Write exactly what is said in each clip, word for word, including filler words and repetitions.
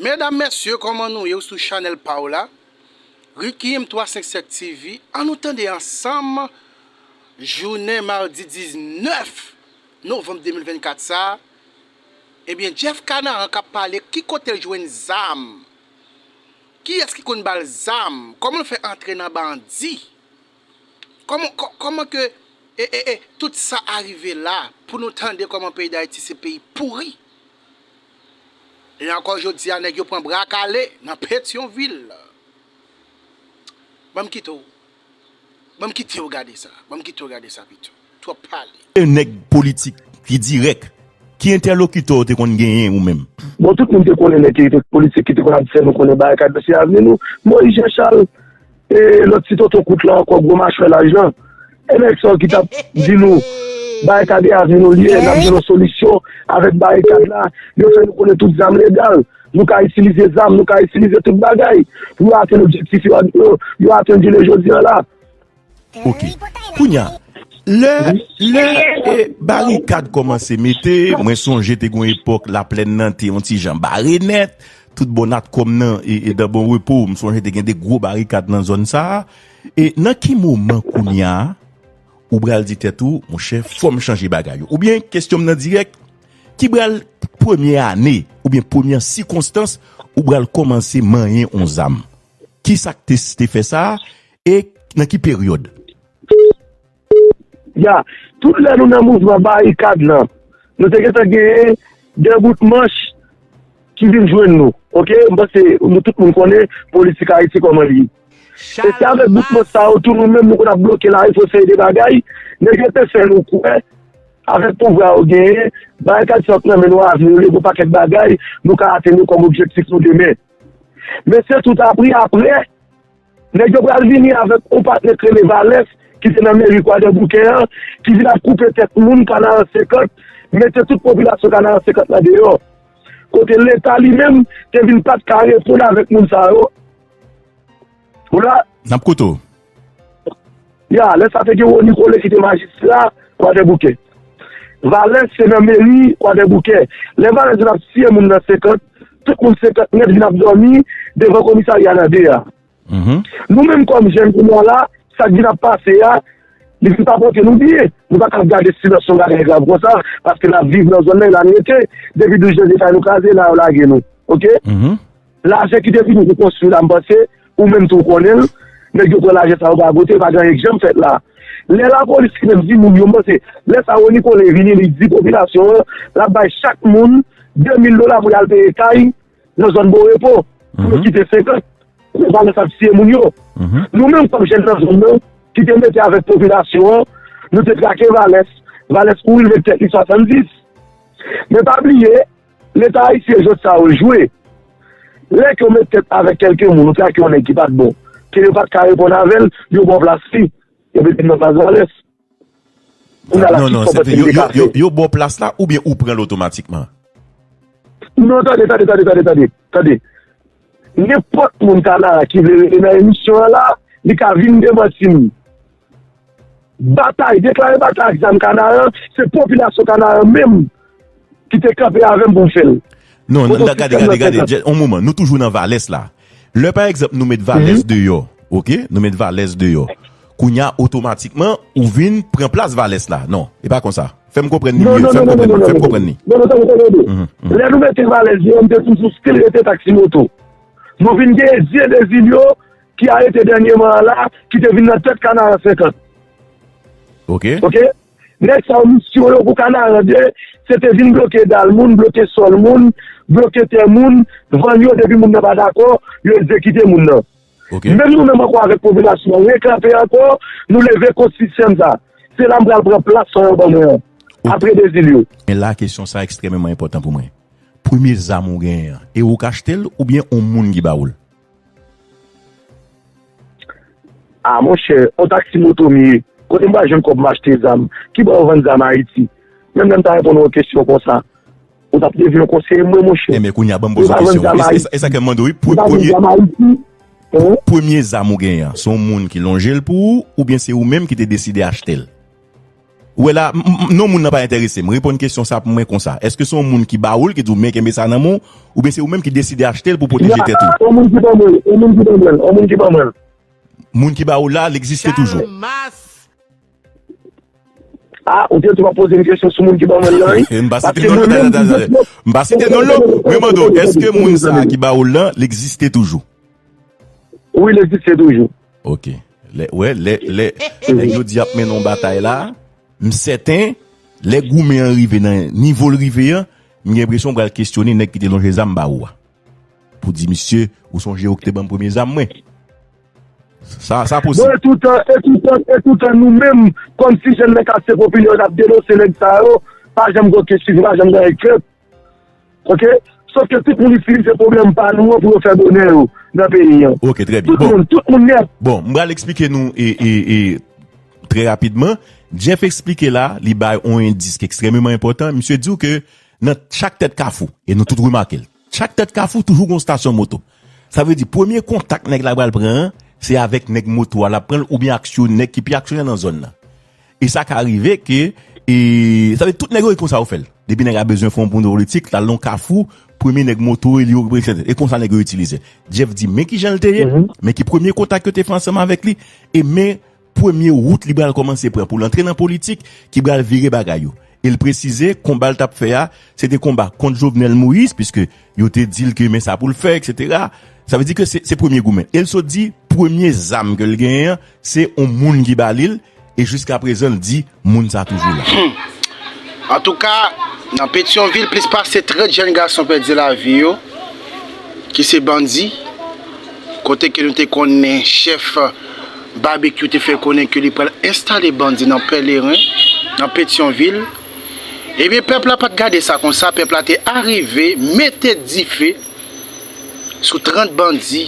Medam, mesye, kòman nou ye? Ou sou chanèl pa w la, Ricky M twa senk sèt T V. Ann nou tande ansanm, jounen madi diznèf novanm de mil vennkat sa a, ebyen, Jeff Canaran k ap pale, ki kote l jwenn zam? Kiyès ki konn ba l zam? Kòman l fè antre nan bandi? Kòman, kò- kòman ke e, e, e, tout sa a rive la pou nou tande kòman peyi Dayiti se peyi pouri? E ankò jodi a, nèg yo pran bra kale nan Petyonvil. Ban m kite w. Ban m kite w gade sa. Ban m kite w gade sa pito. Twòp pale. E nèg politik ki dirèk, ki entèlokitè w te konn genyen ou menm? Bon, tout moun te konnen nèg ki te politik ki te konn ap fè nou konnen Barikad se avni nou. Moyiz Jan Chal, e lòt ti tonton kout la ankò, gwo machwè laj lan. E nèg sa yo ki t ap di nou Barikad e avni nou li ye, n ap jwenn yon solisyon avèk Barikad la. Yo fè nou konnen tout zam legal. Nou ka itilize zam, nou ka itilize tout bagay pou yo atenn objektif yo, yo, yo atenn jounen jodi a la. Ok. Kounye a, lè, lè e, barikad kòmanse mete, mwen sonje te gen yon epòk Laplèn nan te yon ti jan bare nèt, tout bò Natcom nan e, e dan Bon Repo, m sonje te gen de gwo barikad nan zòn sa a. E nan ki moman kounye a, ou pral di tèt ou, monchè, fò m chanje bagay yo? Oubyen kesyon m nan dirèk, ki pral premye ane, oubyen premye sikonstans, ou pral kòmanse manyen yon zam? Kisa k te, te fè sa? E nan ki peryòd? Ya, tout lè nou nan mouvman barikad lan, nou te gentan genyen de bout manch ki vin jwenn nou. Ok, m panse nou tout moun konnen politik Ayiti kòman li ye. E se avèk bout manch sa yo tou, nou menm nou konn ap bloke lari pou seri de bagay. Nèg yo te fè nou kwè, avèk pouvwa yo genyen, barikad sa yo k nan men nou, avni nou, yon pakèt bagay, nou ka atenn yo kòm objektif nou demen. Men se tout apri apre, nèg yo pral vini avèk yon patnè k rele Valès, ki te nan meri Kwadèboukè an, ki vin ap koupe tèt moun, Kanaran senkant, mete tout popilasyon Kanaran senkant lan deyò. Kote Leta li menm te vin pa t ka reponn avèk moun sa yo. Ou la? N ap koute w. Ya, lè sa te gen Rony Collet ki te majistra Kwadèboukè. Valès se nan meri Kwadèboukè. Lè Valès vin ap siye moun nan senkant, tout moun senkant nèt vin ap dòmi devan komisarya nan de a. Nou menm kòm jèn kounye a la, sa k vin ap pase a, li vin pa pote nou byen. Nou pa ka ap gade silans yon bagay grav konsa, paske n ap viv nan zòn nan e la n rete. Depi douz janvye sa nou kraze, la yo lage nou. Ok? Lajan ki te vini pou konstwi la, m panse, ou menm tou w konnen l, nèg yo pran lajan sa yo pa bote, pa gen anyen k janm fèt la. Lè lapolis ki menm di moun yo, m panse, lè sa Rony Collet vini, li di popilasyon an, l ap bay chak moun de mil dola pou y al peye kay nan zòn Bon Repo, pou yo kite senkant. Valès ap siye moun yo. Nou menm kòm jèn nan zòn nan, ki te mete avèk popilasyon an, nou te trake Valès. Valès kouri met tèt li swasanndis. Men pa bliye, Leta ayisyen jwèt sa yo jwe. Lè ke yo met tèt avèk kèlke moun, ou trake yon nèg ki pa t bon, ke yo pa t ka reponn avè l, yo ba w plas li. Yo mete l nan plas Valès. Kounye a la, non, non, se yo, yo, yo, yo ba w plas la oubyen ou pran l otomatikman? Non, tande, tande, tande, tande, tande, tande. Nenpòt moun Kanaran ki vle rele nan emisyon an la, li ka vin demanti m. Batay, deklare batay ak zam Kanaran, se popilasyon Kanaran menm ki te kanpe avè m pou m fè l. Non, non, gade, gade, gade, on moman, nou toujou nan Valès la. Lè pa egzanp nou met Valès deyò, ok? Nou met Valès deyò. Kounye a, otomatikman, ou vin pran plas Valès la. Non, e pa konsa. Fè m konprann li mye, fè m konprann li, fè m konprann li. Non, non, tande, tande, tande. Lè nou mete Valès deyò, m te toujou still rete taksi moto. Nou vin gen Dieu Désilio, ki arete dènyèman an la, ki te vin nan tèt Kanaran senkant. Ok. Ok? Nèg sa yo, misyon yo pou Kanaran de, se te vin bloke dal moun, bloke sòl moun, bloke tè moun, vann yo, depi moun nan pa dakò, yo egzekite moun nan. Ok. Menm nou menm ankò avèk popilasyon an, rekanpe ankò, nou leve kont sistèm sa. Se la m pral pran plas sa yo ban mwen an. Ok. Apre Désilio. Men la, kesyon sa ekstrèmeman enpòtan pou mwen. Premye zam ou genyen an, e ou k achte l oubyen on moun ki ba ou l? A, monchè, on taksi moto m ye. Kote m pral jwenn kòb m achte zam? Kibò yo vann zam Ayiti? Menm lè m ta reponn ou yon kesyon konsa, ou t ap devyen yon konseye mwen, monchè. Enben, kounye a, ban m poze w kesyon. E sa, e sa ke m mande w, wi, pre-, premye, premye zam ou genyen an, se yon moun ki lonje l pou ou, oubyen se ou menm ki te deside achte l? Ou wè la, m- m- non, moun nan pa enterese m. Reponn kesyon sa pou mwen konsa. Èske se yon moun ki ba ou l, ki di w men kenbe sa nan men w, oubyen se ou menm ki deside achte l pou pwoteje tèt ou? Yon moun ki ban mwen l, yon moun ki ban mwen l, yon moun ki ban mwen l. Moun ki ba ou l la, l egziste toujou. Chalmas. Ah, ou te di w ap poze m kesyon sou moun ki ban mwen l lan, wi. M pa site non l, non, non, non, non. M pa site non l, non. Mwen mande w, èske moun sa a ki ba ou l lan, l egziste toujou? Wi, l egziste toujou. Ok. Lè, wè, lè, lè, nèg yo di y ap mennen yon batay la, m sèten, lè goumen an rive nan nivo l rive an, m gen enpresyon w pral kesyone nèg ki te lonje zam ba ou a. Pou di, "Misye, ou sonje ou ki te ban m premye zam mwen?" Sa, sa posib. Bon, e toutan, e toutan, e toutan nou menm, kòm ti jèn nan katye popilè yo, n ap denonse nèg sa yo, pa janm gen okenn swivi, pa janm gen ankèt. Ok? Sòf ke tout moun itilize pwoblèm pa nou an pou yo fè bonè yo nan peyi an. Ok, trè byen. Tout moun, tout moun nèt. Bon, m pral eksplike nou e, e, e, trè rapidman. Jeff eksplike la, li bay yon endis ki ekstrèmeman enpòtan. Misye di w ke nan chak tèt kafou, e nou tout remake l, chak tèt kafou toujou gen yon estasyon moto. Sa vle di, premye kontak nèg la pral pran an, se avèk nèg moto a l ap pran l, oubyen aksyon, nèg ki pi aksyonè nan zòn nan. E sa ka rive ke, e, sa vle di tout nèg yo konsa yo fè l. Depi nèg la bezwen fè yon moun politik, l al nan yon kafou, premye nèg moto, e li yo, e konsa nèg yo itilize. Jeff di, men kijan l te ye, men ki premye kontak yo te fè ansanm avèk li, e men premye wout li pral kòmanse pran pou l antre nan politik, ki pral vire bagay yo. E l presize, konba l t ap fè a, se te konba kont Jovenel Moïse, piske yo te di l ke men sa pou l fè, etsetera. Sa vle di ke se, se premye goumen. E l sot di, premye zam ke l genyen an, se yon moun ki ba li l, e jiskaprezan, l di, moun sa toujou la. Antouka, nan Petyonvil, plis pase trant jèn gason pèdi lavi yo, ki se bandi, kote ke nou te konnen chèf Babekyou te fè konnen ke li pral enstale bandi nan Pèleren, nan Petyonvil. Ebyen, pèp la pa t gade sa konsa, pèp la te arive mete dife sou trant bandi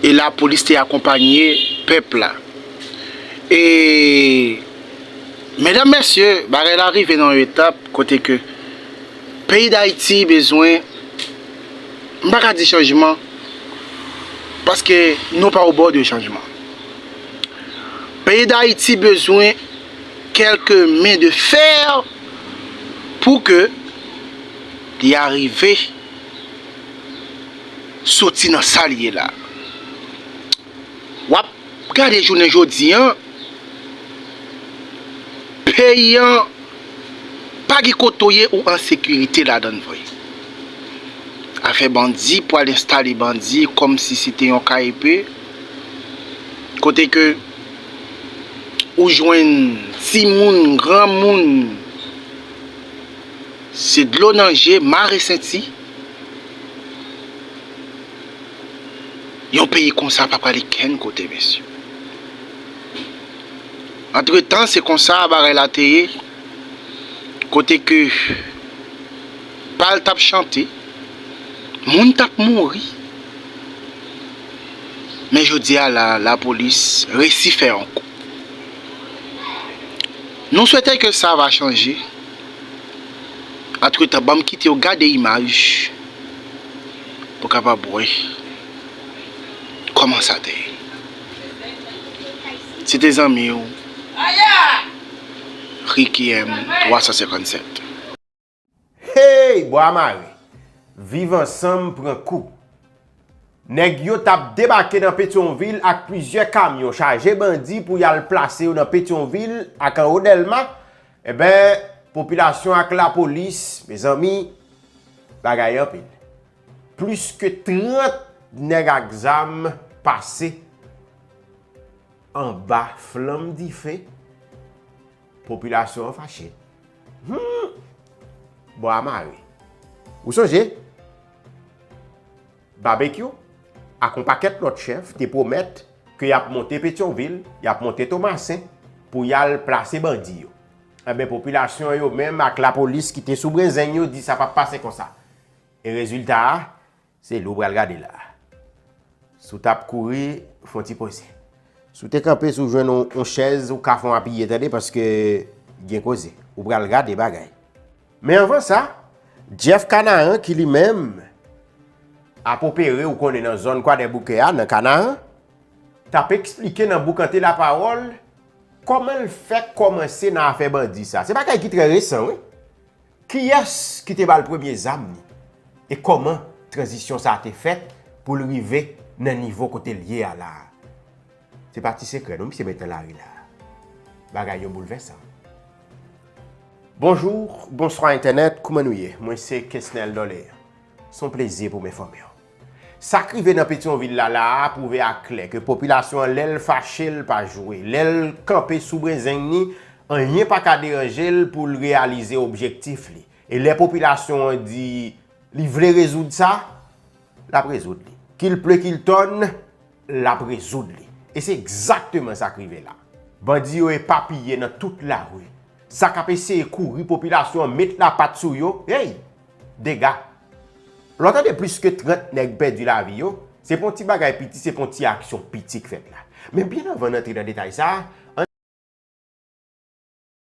e lapolis te akonpanye pèp la. E, medam, mesye, bagay la rive nan yon etap kote ke peyi Dayiti bezwen, m pa ka di chanjman, paske nou pa o bò de chanjman. Peyi Dayiti bezwen kèlke men de fè pou ke li arive soti nan sa l ye la. W ap gade jounen jodi an, peyi an pa gen kote w ye ou an sekirite ladan l vre. Afè bandi, pou al enstale bandi kòmsi se te yon K E P, kote ke ou jwenn timoun, granmoun, se dlo nan je, mare senti. Yon peyi konsa pa prale kenn kote, mesye. Antretan, se konsa bagay la te ye, kote ke bal t ap chante, moun t ap mouri. Men jodi a la, lapolis resi fè yon kou. Nou swete ke sa va chanje. Antretan, ban m kite w gade imaj pou w kapab wè kòman sa te ye. Se te zanmi w, Ricky M twa san senkann sèt. Hey, bwa mare! Viv ansanm pran kou. Nèg yo t ap debake nan Petyonvil ak plizyè kamyon chaje bandi pou y al plase yo nan Petyonvil ak anwo Dèlma. Enben, popilasyon ak lapolis, mezanmi, bagay anpil. Plis ke trant nèg ak zam pase anba flanm dife, popilasyon an fache. Hmm! Bwa mare. Ou sonje? Babekyou ak yon pakèt lòt chèf te pwomèt ke y ap monte Petyonvil, y ap monte Tomasen pou y al plase bandi yo. Enben, popilasyon yo menm ak lapolis ki te sou brenzeng yo di sa p ap pase konsa. E rezilta a, se li w pral gade la. Si w t ap kouri, fè yon ti poze. Si w te kanpe, si w jwenn yon, yon chèz, ou ka fè yon apiye, tande, paske gen koze. Ou pral gade bagay. Men anvan sa, Jeff Canaran, ki li menm ap opere, ou konnen, nan zòn Kwadèboukè a, nan Canaran, t ap eksplike nan Boukante Lapawòl Kòman l fè kòmanse nan afè bandi sa? Se bagay ki trè resan, wi. Kiyès ki te ba l premye zam ni? E kòman tranzisyon sa a te fèt pou l rive nan nivo kote l ye a la a? Se pa ti sekrè non, misye met nan lari la a. Bagay yo boulvèsan. Bonjou, bonswa entènèt, kouman nou ye? Mwen se Kesnel Dòlè. Se yon plezi pou m enfòme w. Sa k rive nan Petyonvil la la a pwouve aklè ke popilasyon an, lè l fache, l pa jwe. Lè l kanpe sou brenzeng ni, anyen pa ka deranje l pou l reyalize objektif li. E lè popilasyon an di li vle rezoud sa, l ap rezoud li. Ki l ple, ki l tòn, l ap rezoud li. E se egzakteman sa k rive la. Bandi yo epapiye nan tout lari. Sa k ap eseye kouri popilasyon an met lapat sou yo, hey! Dega! Lè w tande plis ke trant nèg pèdi lavi yo, se pa yon ti bagay piti, se pa yon ti aksyon piti k fèt la. Men byen anvan n antre nan detay sa a,